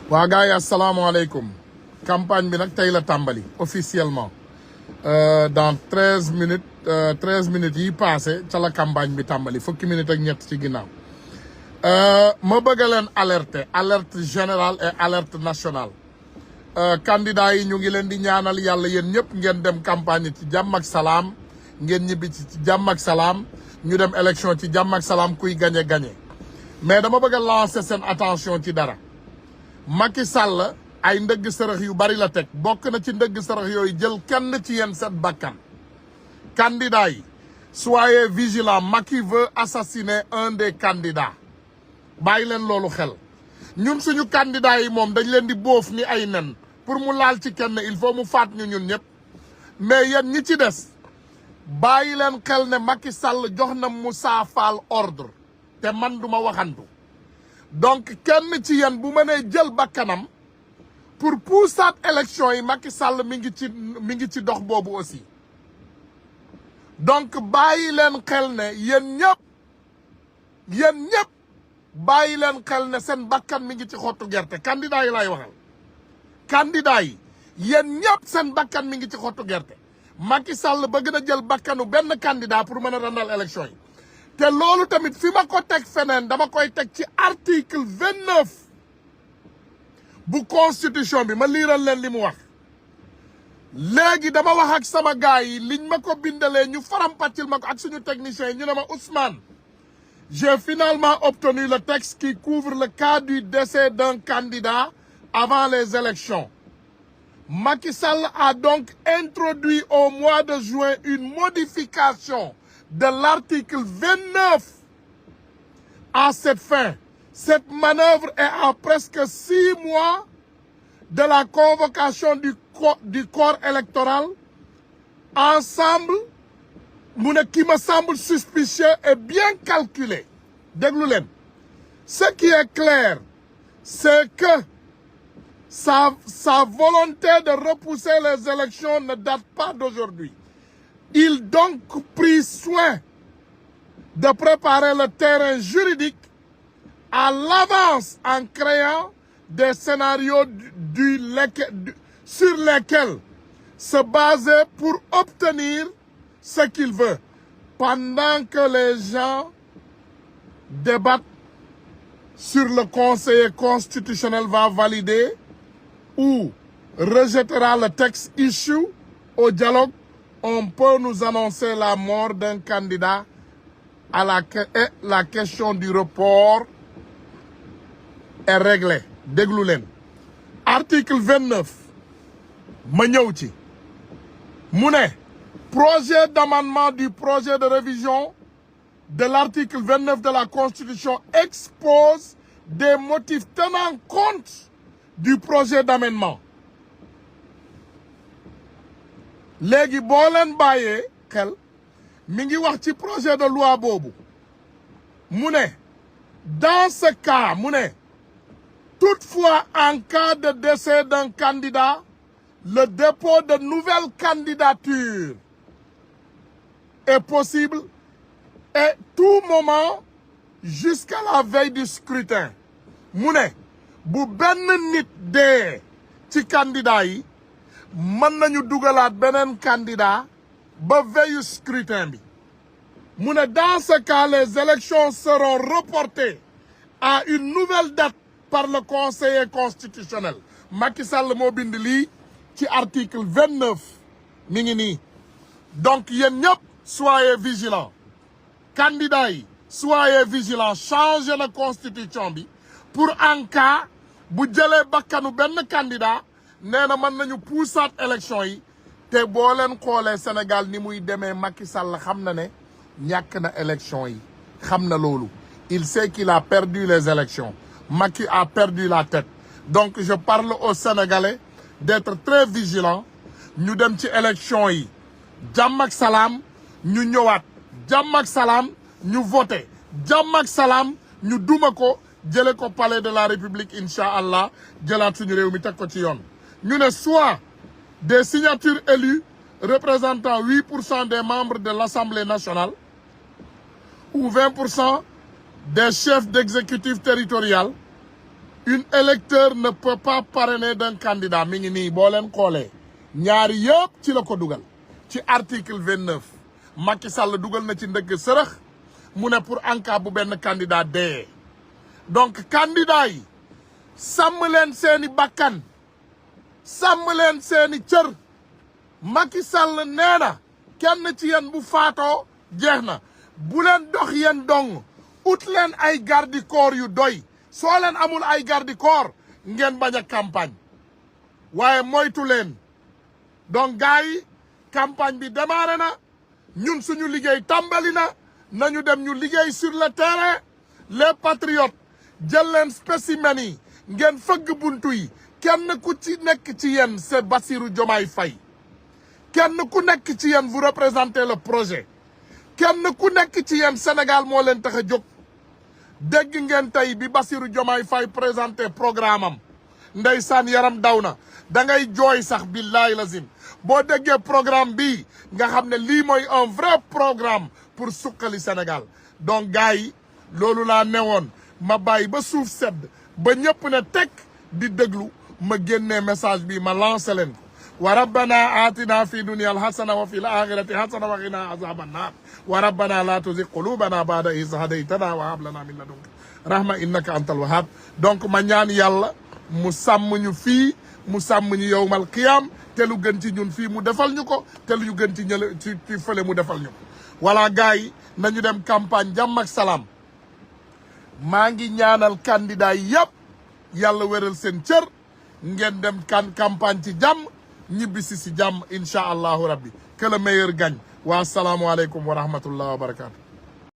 waa gars yi asalaamaaleykum campagne bi nag tey la tàmbali officiellement dans 13 minutes yi passé ca la campagne bi tàmbali fukki minutes ak ñett ci ginnaaw ma bëgg leen alerte générale et alerte nationale candidats yi ñu ngi leen di ñaanal yàlla yéen ñëpp ngeen dem campagne ci jàmm ak salaam ngeen ñibbi ci jàmm ak salaam ñu dem élection ci jàmm ak salaam kuy gagné mais dama bëgg a lancer seen attention ci dara. Macky Sall ay ndëgg sërëx yu bari la teg bokk na ci ndëgg sërëx yooyu jël kenn ci yéen seen bakkan candidat yi soyez vigilants. Macky veut assassiner un des candidats bàyyi leen loolu xel ñun suñu candidat yi moom dañ leen di bóof ni ay nen pour mu laal ci kenn il faut mu faat ñu ñun ñëpp mais yéen ñi ci des bàyyi leen xel ne Macky Sall jox na Moussa Fall ordre te man duma waxantu donc kenn ci yéen bu mënee jël bakkanam pour poussaat élection yi Macky Sall mi ngi ci dox boobu aussi donc bàyyi leen xel ne yéen ñëpp bàyyi leen xel ne seen bakkan mi ngi ci xottu gerte candidat yi lay waxal candidat yi yéen ñëpp seen bakkan mi ngi ci xottu gerte Macky Sall bëgg na jël bakkanu benn candidat pour mën a randal élection yi te loolu tamit fi ma ko teg feneen dama koy teg ci article 29 bu constitution bi ma liiral leen li mu wax léegi dama wax ak sama gars yi liñ ma ko bindalee ñu farampàccil ma ko ak suñu techniciens yi ñu ne ma Ousmane j'ai finalement obtenu le texte qui couvre le cas du décès d'un candidat avant les élections. Macky Sall a donc introduit au mois de juin une modification de l'article 29 à cette fin. Cette manœuvre est à presque 6 mois de la convocation du corps électoral. Ensemble, qui me semble suspicieux et bien calculé. Déglu leen. Ce qui est clair, c'est que sa volonté de repousser les élections ne date pas d'aujourd'hui. Il donc prit soin de préparer le terrain juridique à l'avance en créant des scénarios sur lesquels se baser pour obtenir ce qu'il veut. Pendant que les gens débattent sur le conseiller constitutionnel va valider ou rejettera le texte issu au dialogue, on peut nous annoncer la mort d'un candidat et la question du report est réglée. Déglu leen article 29 ma ñëw ci mu ne projet d'amendement du projet de révision de l'article 29 de la Constitution expose des motifs tenant compte du projet d'amendement. léegi boo leen bàyyee xel mi ngi wax ci projet de loi boobu mu ne dans ce cas mu ne toutefois en cas de décès d'un candidat le dépôt de nouvelles candidatures est possible et tout moment jusqu'à la veille du scrutin. mu ne bu benn nit dee ci candidat yi mën nañu dugalaat beneen candidat ba veille scrutin bi. mu ne dans ce cas les élections seront reportées à une nouvelle date par le conseiller constitutionnel. Macky Sall moo bind lii ci article 29 mi ngi nii. donc yéen ñëpp soyez vigilants. candidats yi soyez vigilants. changer la constitution bi pour en cas bu jëlee bakkanu benn candidat nee na mën nañu puusaat élection yi te boo leen xoolee Sénégal ni muy demee Macky Sall xam na ne ñàkk na élection yi xam na loolu. il sait qu'il a perdu les élections. Macky a perdu la tête. donc je parle aux Sénégalais d'être très vigilants. ñu dem ci élection yi jàmm ak salaam ñu ñëwaat jàmm ak salaam ñu voté jàmm ak salaam ñu duma ko jële ko palais de la République incha allah jëlaat suñu réew mi teg ko ci yoon. ñu ne soit des signatures élues représentant 8% des membres de l'Assemblée nationale ou 20% des chefs d'exécutif territorial une électeur ne peut pas parrainer d'un candidat mi ngi nii boo leen xoolee ñaari yëpp ci la ko dugal ci article 29 Macky Sall dugal na ci ndëgg sërëx mu ne pour en cas bu benn candidat dee donc candidat yi sàmm leen seeni bakkan sàmm leen seeni cër Macky Sall nee na kenn ci yéen bu faatoo jeex na bu leen dox yéen dong ut leen ay garde corps yu doy soo leen amul ay garde corps ngeen bañ a campagne waaye moytu leen donc gars yi campagne bi démarré na ñun suñu liggéey tàmbali na nañu dem ñu liggéey sur le terrain les patriotes jël leen spécimen yi ngeen fëgg buntu yi kenn ku ci nekk ci yéen c'est Bassirou Diomaye Faye kenn ku nekk ci yéen vous représentez le projet kenn ku nekk ci yéen Sénégal moo leen tax a jóg dégg ngeen tey bi Bassirou Diomaye Faye présenté programme am ndeysaan yaram daw na da ngay jooy sax billahi lazim boo déggee programme bi nga xam ne lii mooy un vrai programme pour suqali Sénégal donc gars yi loolu laa newoon ma bàyyi ba suuf sedd ba ñëpp ne teg di déglu ma génnee message bi ma lancé leen ko wa rabbana atina fi dunya alhasana wa fil akhirati hasana wa qina azaban nar wa rabbana la tuzigh qulubana ba'da idh hadaytana wa hab lana min ladunka rahma innaka antal wahhab donc ma ñaan yàlla mu sàmm ñu fii mu sàmm ñu yowmal qiyam te lu gën ci ñun fii mu defal ñu ko te lu gën ci ñële ci fële mu defal ñu ko voilà gars yi nañu dem campagne jàmm ak salaam maa ngi ñaanal candidat yëpp yàlla wéral seen cër ngeen dem campagne ci jàmm ñibbisi si jàmm incha allahu rabbi que le meilleur gagne wa salaamu aleykum wa rahmatullah wa barakatu